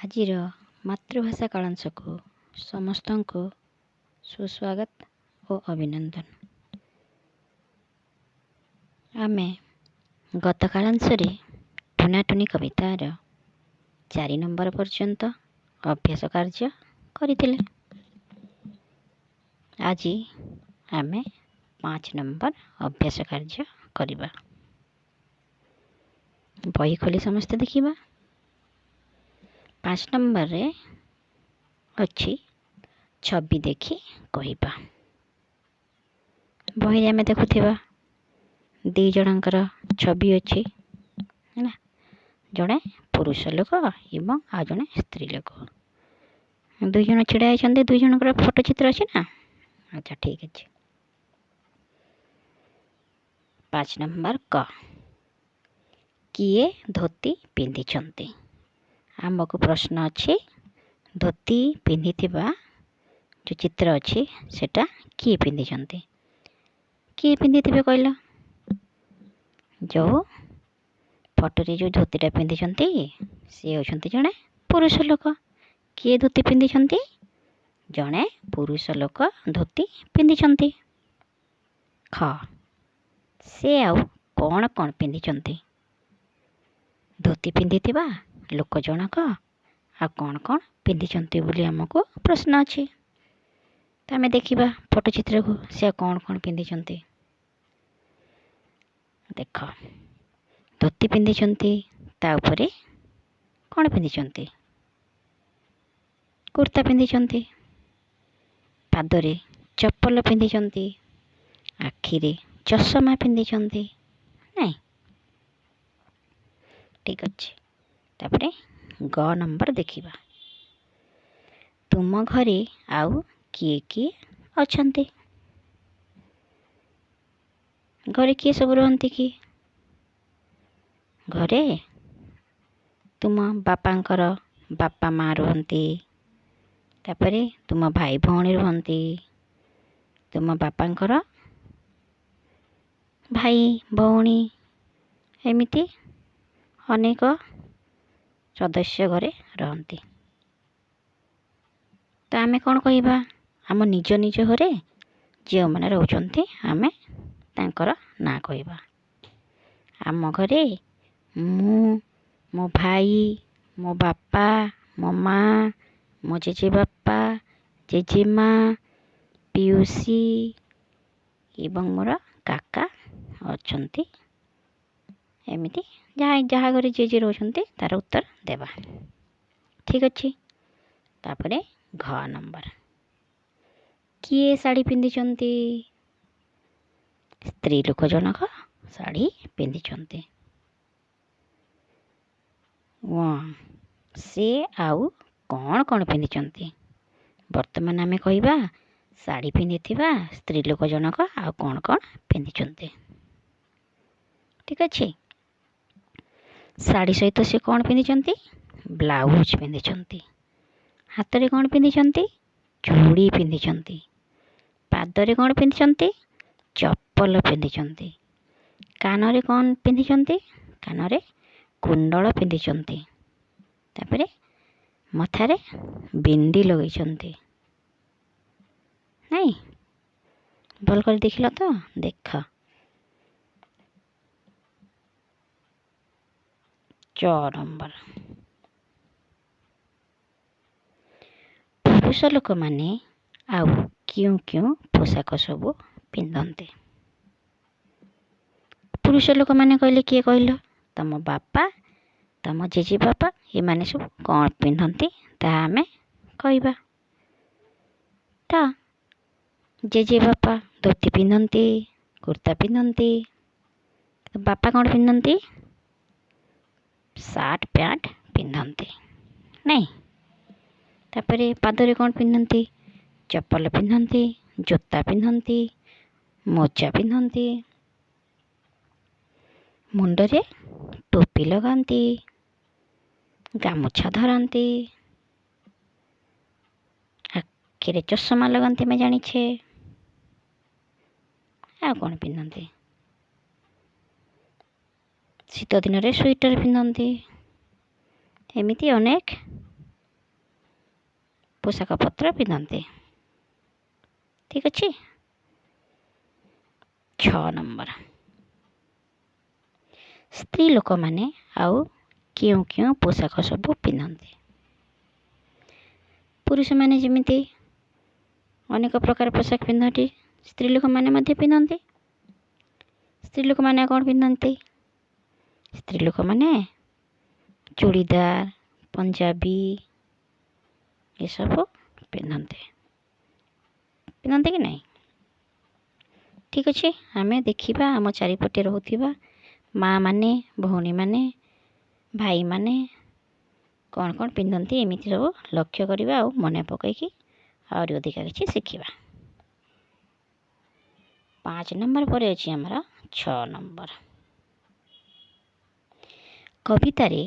ଆଜିର ମାତୃଭାଷା କାଳାଂଶକୁ ସମସ୍ତଙ୍କୁ ସୁସ୍ୱାଗତ ଓ ଅଭିନନ୍ଦନ। ଆମେ ଗତ କାଳାଂଶରେ ଟୁନାଟୁନି କବିତାର 4 ନମ୍ବର ପର୍ଯ୍ୟନ୍ତ ଅଭ୍ୟାସ କାର୍ଯ୍ୟ କରିଥିଲେ। ଆଜି ଆମେ 5 ନମ୍ବର ଅଭ୍ୟାସ କାର୍ଯ୍ୟ କରିବା। ବହି ଖୋଲି ସମସ୍ତେ ଦେଖିବା। 5 ନମ୍ବରରେ ଅଛି ଛବି ଦେଖି କହିବା। ବହିରେ ଆମେ ଦେଖୁଥିବା 2 ଜଣଙ୍କର ଛବି ଅଛି, ହେଲା, ଜଣେ ପୁରୁଷ ଲୋକ ଏବଂ ଆଉ ଜଣେ ସ୍ତ୍ରୀ ଲୋକ। 2 ଜଣ ଛିଡ଼ା ହେଇଛନ୍ତି, 2 ଜଣଙ୍କର ଫଟୋ ଚିତ୍ର ଅଛି ନା? ଆଚ୍ଛା, ଠିକ୍ ଅଛି। 5 ନମ୍ବର କ, କିଏ ଧୋତି ପିନ୍ଧିଛନ୍ତି? ଆମକୁ ପ୍ରଶ୍ନ ଅଛି, ଧୋତି ପିନ୍ଧିଥିବା ଯେଉଁ ଚିତ୍ର ଅଛି ସେଟା କିଏ ପିନ୍ଧିଛନ୍ତି? କିଏ ପିନ୍ଧିଥିବେ କହିଲ? ଯେଉଁ ଫଟୋରେ ଯେଉଁ ଧୋତିଟା ପିନ୍ଧିଛନ୍ତି ସିଏ ହେଉଛନ୍ତି ଜଣେ ପୁରୁଷ ଲୋକ। କିଏ ଧୋତି ପିନ୍ଧିଛନ୍ତି? ଜଣେ ପୁରୁଷ ଲୋକ ଧୋତି ପିନ୍ଧିଛନ୍ତି। ଖ, ସେ ଆଉ କ'ଣ କ'ଣ ପିନ୍ଧିଛନ୍ତି? ଧୋତି ପିନ୍ଧିଥିବା ଲୋକ ଜଣକ ଆଉ କ'ଣ କ'ଣ ପିନ୍ଧିଛନ୍ତି ବୋଲି ଆମକୁ ପ୍ରଶ୍ନ ଅଛି। ତ ଆମେ ଦେଖିବା ଫଟୋ ଚିତ୍ରକୁ, ସେ ଆଉ କ'ଣ କ'ଣ ପିନ୍ଧିଛନ୍ତି। ଦେଖ, ଧୋତି ପିନ୍ଧିଛନ୍ତି, ତା ଉପରେ କ'ଣ ପିନ୍ଧିଛନ୍ତି? କୁର୍ତ୍ତା ପିନ୍ଧିଛନ୍ତି, ପାଦରେ ଚପଲ ପିନ୍ଧିଛନ୍ତି, ଆଖିରେ ଚଷମା ପିନ୍ଧିଛନ୍ତି, ନାଇଁ? ଠିକ୍ ଅଛି। ତାପରେ ଗ ନମ୍ବର ଦେଖିବା। ତୁମ ଘରେ ଆଉ କିଏ କିଏ ଅଛନ୍ତି? ଘରେ କିଏ ସବୁ ରୁହନ୍ତି କି? ଘରେ ତୁମ ବାପାଙ୍କର ବାପା ମା ରୁହନ୍ତି, ତାପରେ ତୁମ ଭାଇ ଭଉଣୀ ରୁହନ୍ତି, ତୁମ ବାପାଙ୍କର ଭାଇ ଭଉଣୀ, ଏମିତି ଅନେକ ସଦସ୍ୟ ଘରେ ରହନ୍ତି। ତ ଆମେ କ'ଣ କହିବା? ଆମ ନିଜ ନିଜ ଘରେ ଯେଉଁମାନେ ରହୁଛନ୍ତି ଆମେ ତାଙ୍କର ନାଁ କହିବା। ଆମ ଘରେ ମୁଁ, ମୋ ଭାଇ, ମୋ ବାପା, ମୋ ମା, ମୋ ଜେଜେବାପା, ଜେଜେମା, ପିଉସୀ ଏବଂ ମୋର କାକା ଅଛନ୍ତି। ଏମିତି ଯାହା ଘରେ ଯିଏ ଯିଏ ରହୁଛନ୍ତି ତାର ଉତ୍ତର ଦେବା। ଠିକ୍ ଅଛି। ତାପରେ ଘ ନମ୍ବର, କିଏ ଶାଢ଼ୀ ପିନ୍ଧିଛନ୍ତି? ସ୍ତ୍ରୀ ଲୋକ ଜଣକ ଶାଢ଼ୀ ପିନ୍ଧିଛନ୍ତି। ସେ ଆଉ କ'ଣ କ'ଣ ପିନ୍ଧିଛନ୍ତି? ବର୍ତ୍ତମାନ ଆମେ କହିବା ଶାଢ଼ୀ ପିନ୍ଧିଥିବା ସ୍ତ୍ରୀ ଲୋକ ଜଣକ ଆଉ କ'ଣ କ'ଣ ପିନ୍ଧିଛନ୍ତି। ଠିକ୍ ଅଛି। ଶାଢ଼ୀ ସହିତ ସେ କ'ଣ ପିନ୍ଧିଛନ୍ତି? ବ୍ଲାଉଜ୍ ପିନ୍ଧିଛନ୍ତି। ହାତରେ କ'ଣ ପିନ୍ଧିଛନ୍ତି? ଚୁଡ଼ି ପିନ୍ଧିଛନ୍ତି। ପାଦରେ କ'ଣ ପିନ୍ଧିଛନ୍ତି? ଚପଲ ପିନ୍ଧିଛନ୍ତି। କାନରେ କ'ଣ ପିନ୍ଧିଛନ୍ତି? କାନରେ କୁଣ୍ଡଳ ପିନ୍ଧିଛନ୍ତି। ତାପରେ ମଥାରେ ବିନ୍ଦି ଲଗେଇଛନ୍ତି, ନାଇଁ? ଭଲ କରି ଦେଖିଲ ତ? ଦେଖ, ଚ ନମ୍ବର, ପୁରୁଷ ଲୋକମାନେ ଆଉ କେଉଁ କେଉଁ ପୋଷାକ ସବୁ ପିନ୍ଧନ୍ତି? ପୁରୁଷ ଲୋକମାନେ କହିଲେ କିଏ କହିଲ? ତମ ବାପା, ତମ ଜେଜେବାପା, ଏମାନେ ସବୁ କ'ଣ ପିନ୍ଧନ୍ତି ତାହା ଆମେ କହିବା। ତ ଜେଜେବାପା ଧୋତି ପିନ୍ଧନ୍ତି, କୁର୍ତ୍ତା ପିନ୍ଧନ୍ତି। ବାପା କ'ଣ ପିନ୍ଧନ୍ତି? ସାର୍ଟ ପ୍ୟାଣ୍ଟ ପିନ୍ଧନ୍ତି, ନାଇଁ? ତାପରେ ପାଦରେ କ'ଣ ପିନ୍ଧନ୍ତି? ଚପଲ ପିନ୍ଧନ୍ତି, ଜୋତା ପିନ୍ଧନ୍ତି, ମୋଜା ପିନ୍ଧନ୍ତି, ମୁଣ୍ଡରେ ଟୋପି ଲଗାନ୍ତି, ଗାମୁଛା ଧରନ୍ତି, ଆଖିରେ ଚଷମା ଲଗାନ୍ତି, ଆମେ ଜାଣିଛେ। ଆଉ କ'ଣ ପିନ୍ଧନ୍ତି? ଶୀତ ଦିନରେ ସୁଇଟର ପିନ୍ଧନ୍ତି। ଏମିତି ଅନେକ ପୋଷାକ ପତ୍ର ପିନ୍ଧନ୍ତି। ଠିକ୍ ଅଛି। 6 ନମ୍ବର, ସ୍ତ୍ରୀ ଲୋକମାନେ ଆଉ କେଉଁ କେଉଁ ପୋଷାକ ସବୁ ପିନ୍ଧନ୍ତି? ପୁରୁଷମାନେ ଯେମିତି ଅନେକ ପ୍ରକାର ପୋଷାକ ପିନ୍ଧନ୍ତି, ସ୍ତ୍ରୀ ଲୋକମାନେ ମଧ୍ୟ ପିନ୍ଧନ୍ତି। ସ୍ତ୍ରୀ ଲୋକମାନେ କ'ଣ ପିନ୍ଧନ୍ତି? ସ୍ତ୍ରୀ ଲୋକମାନେ ଚୁଡ଼ିଦାର, ପଞ୍ଜାବୀ ଏସବୁ ପିନ୍ଧନ୍ତି। ପିନ୍ଧନ୍ତି କି ନାହିଁ? ଠିକ୍ ଅଛି। ଆମେ ଦେଖିବା ଆମ ଚାରିପଟେ ରହୁଥିବା ମାଆମାନେ, ଭଉଣୀମାନେ, ଭାଇମାନେ କ'ଣ କ'ଣ ପିନ୍ଧନ୍ତି, ଏମିତି ସବୁ ଲକ୍ଷ୍ୟ କରିବା ଆଉ ମନେ ପକାଇକି ଆହୁରି ଅଧିକା କିଛି ଶିଖିବା। 5 ନମ୍ବର ପରେ ଅଛି ଆମର 6 ନମ୍ବର। କବିତାରେ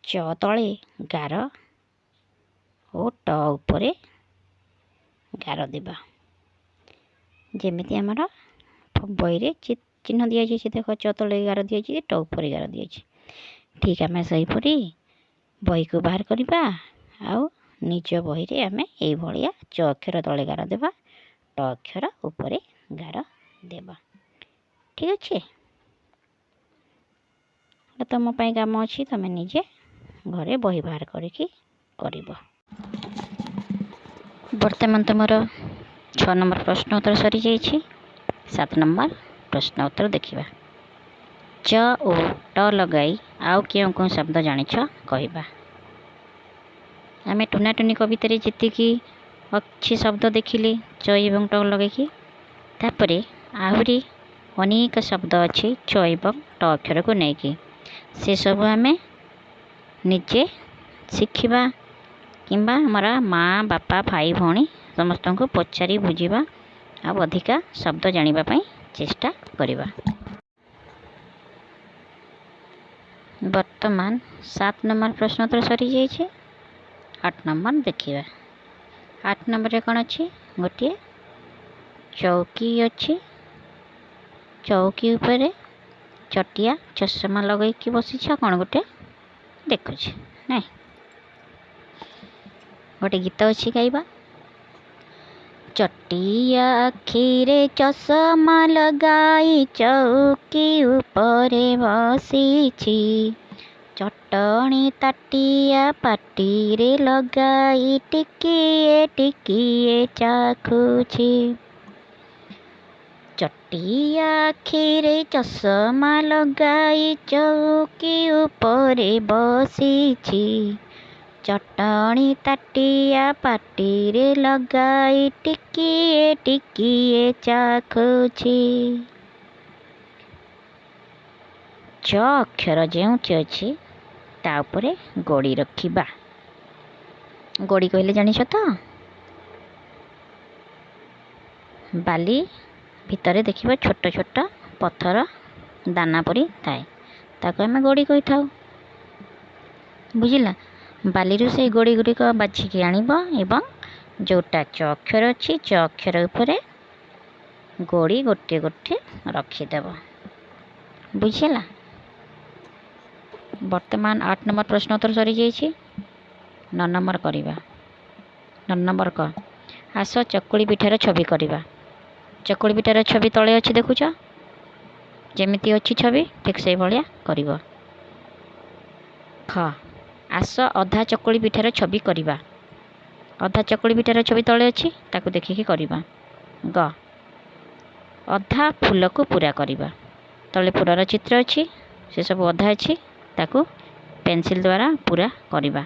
ଚ ତଳେ ଗାର ଓ ଟ ଉପରେ ଗାର ଦେବା। ଯେମିତି ଆମର ବହିରେ ଚିହ୍ନ ଦିଆଯାଇଛି, ଦେଖ ଚ ତଳେ ଗାର ଦିଆଯାଇଛି, ଟ ଉପରେ ଗାର ଦିଆଯାଇଛି। ଠିକ୍ ଆମେ ସେହିପରି ବହିକୁ ବାହାର କରିବା ଆଉ ନିଜ ବହିରେ ଆମେ ଏଇଭଳିଆ ଚ ଅକ୍ଷର ତଳେ ଗାର ଦେବା, ଟ ଅକ୍ଷର ଉପରେ ଗାର ଦେବା। ଠିକ୍ ଅଛି। ତୁମ ପାଇଁ କାମ ଅଛି, ତୁମେ ନିଜେ ଘରେ ବହି ବାହାର କରିକି କରିବ। ବର୍ତ୍ତମାନ ତୁମର 6 ନମ୍ବର ପ୍ରଶ୍ନ ଉତ୍ତର ସରିଯାଇଛି। 7 ନମ୍ବର ପ୍ରଶ୍ନ ଉତ୍ତର ଦେଖିବା। ଚ ଓ ଟ ଲଗାଇ ଆଉ କେଉଁ କେଉଁ ଶବ୍ଦ ଜାଣିଛ କହିବା। ଆମେ ଟୁନାଟୁନି କବିତାରେ ଯେତିକି ଅଛି ଶବ୍ଦ ଦେଖିଲେ ଚ ଏବଂ ଟ ଲଗାଇକି, ତାପରେ ଆହୁରି ଅନେକ ଶବ୍ଦ ଅଛି ଚ ଏବଂ ଟ ଅକ୍ଷରକୁ ନେଇକି, ସେସବୁ ଆମେ ନିଜେ ଶିଖିବା କିମ୍ବା ଆମର ମା, ବାପା, ଭାଇ, ଭଉଣୀ ସମସ୍ତଙ୍କୁ ପଚାରି ବୁଝିବା ଆଉ ଅଧିକା ଶବ୍ଦ ଜାଣିବା ପାଇଁ ଚେଷ୍ଟା କରିବା। ବର୍ତ୍ତମାନ 7 ନମ୍ବର ପ୍ରଶ୍ନ ଉତ୍ତର ସରିଯାଇଛି। 8 ନମ୍ବର ଦେଖିବା। 8 ନମ୍ବରରେ କ'ଣ ଅଛି? ଗୋଟିଏ ଚୌକି ଅଛି। ଚୌକି ଉପରେ ଚଟିଆ ଚଷମା ଲଗାଇକି ବସିଛି ଆଉ କ'ଣ ଗୋଟେ ଦେଖୁଛି ନାଇଁ। ଗୋଟେ ଗୀତ ଅଛି ଗାଇବା। ଚଟିଆ ଆଖିରେ ଚଷମା ଲଗାଇ ଚୌକି ଉପରେ ବସିଛି, ଚଟଣି ତାଟିଆ ପାଟିରେ ଲଗାଇ ଟିକିଏ ଟିକିଏ ଚାଖୁଛି। ଚଟିଆ ଆଖିରେ ଚଷମା ଲଗାଇ ଚୌକି ଉପରେ ବସିଛି, ଚଟଣି ତାଟିଆ ପାଟିରେ ଲଗାଇ ଟିକିଏ ଟିକିଏ ଚାଖୁଛି। ଚ ଅକ୍ଷର ଯେଉଁଠି ଅଛି ତା ଉପରେ ଗୋଡ଼ି ରଖିବା। ଗୋଡ଼ି କହିଲେ ଜାଣିଛ ତ? ବାଲି ଭିତରେ ଦେଖିବ ଛୋଟ ଛୋଟ ପଥର ଦାନା ପରି ଥାଏ, ତାକୁ ଆମେ ଗୋଡ଼ି କହିଥାଉ। ବୁଝିଲା? ବାଲିରୁ ସେଇ ଗୋଡ଼ି ଗୁଡ଼ିକ ବାଛିକି ଆଣିବ ଏବଂ ଯେଉଁଟା ଚ ଅକ୍ଷର ଅଛି ଚ ଅକ୍ଷର ଉପରେ ଗୋଡ଼ି ଗୋଟିଏ ଗୋଟିଏ ରଖିଦେବ। ବୁଝିଲା? ବର୍ତ୍ତମାନ 8 ନମ୍ବର ପ୍ରଶ୍ନ ଉତ୍ତର ସରିଯାଇଛି। 9 ନମ୍ବର କରିବା। 9 ନମ୍ବର କ ଆସ ଚକୁଳି ପିଠାର ଛବି କରିବା। ଚକୁଳି ପିଠାର ଛବି ତଳେ ଅଛି ଦେଖୁଛ? ଯେମିତି ଅଛି ଛବି ଠିକ୍ ସେଇଭଳିଆ କରିବ। ଖ ଆସ ଅଧା ଚକୁଳି ପିଠାର ଛବି କରିବା। ଅଧା ଚକୁଳି ପିଠାର ଛବି ତଳେ ଅଛି, ତାକୁ ଦେଖିକି କରିବା। ଗ ଅଧା ଫୁଲକୁ ପୂରା କରିବା। ତଳେ ଫୁଲର ଚିତ୍ର ଅଛି, ସେସବୁ ଅଧା ଅଛି, ତାକୁ ପେନସିଲ୍ ଦ୍ୱାରା ପୂରା କରିବା।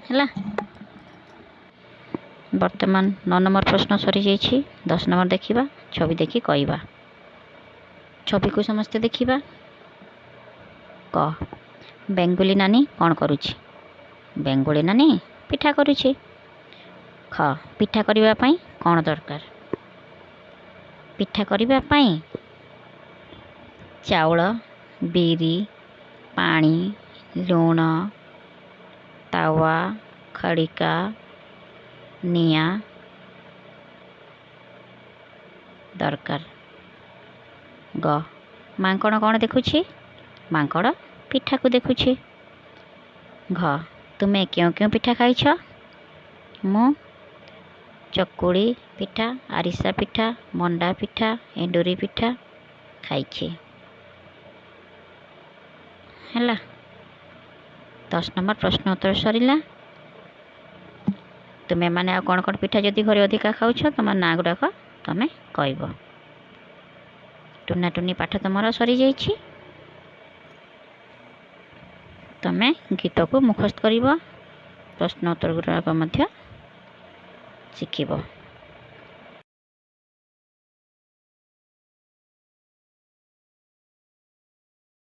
ହେଲା। ବର୍ତ୍ତମାନ 9 ନମ୍ବର ପ୍ରଶ୍ନ ସରିଯାଇଛି। 10 ନମ୍ବର ଦେଖିବା, ଛବି ଦେଖି କହିବା। ଛବିକୁ ସମସ୍ତେ ଦେଖିବା। କ ବେଙ୍ଗୁଲି ନାନୀ କ'ଣ କରୁଛି? ବେଙ୍ଗୁଲି ନାନୀ ପିଠା କରୁଛି। ଖ ପିଠା କରିବା ପାଇଁ କ'ଣ ଦରକାର? ପିଠା କରିବା ପାଇଁ ଚାଉଳ, ବିରି, ପାଣି, ଲୁଣ, ତାୱା, ଖଡ଼ିକା, ନିଆଁ ଦରକାର। ଗ ମାଙ୍କଡ଼ କ'ଣ ଦେଖୁଛି? ମାଙ୍କଡ଼ ପିଠାକୁ ଦେଖୁଛି। ଘ ତୁମେ କେଉଁ କେଉଁ ପିଠା ଖାଇଛ? ମୁଁ ଚକୁଳି ପିଠା, ଆରିସା ପିଠା, ମଣ୍ଡା ପିଠା, ଏଣ୍ଡୁରି ପିଠା ଖାଇଛି। ହେଲା, 10 ନମ୍ବର ପ୍ରଶ୍ନ ଉତ୍ତର ସରିଲା। ତୁମେମାନେ ଆଉ କ'ଣ କ'ଣ ପିଠା ଯଦି ଘରେ ଅଧିକା ଖାଉଛ, ତୁମ ନାଁ ଗୁଡ଼ାକ ତୁମେ କହିବ। ଟୁନା ଟୁନି ପାଠ ତୁମର ସରିଯାଇଛି। ତୁମେ ଗୀତକୁ ମୁଖସ୍ଥ କରିବ, ପ୍ରଶ୍ନ ଉତ୍ତର ଗୁଡ଼ାକ ମଧ୍ୟ ଶିଖିବ।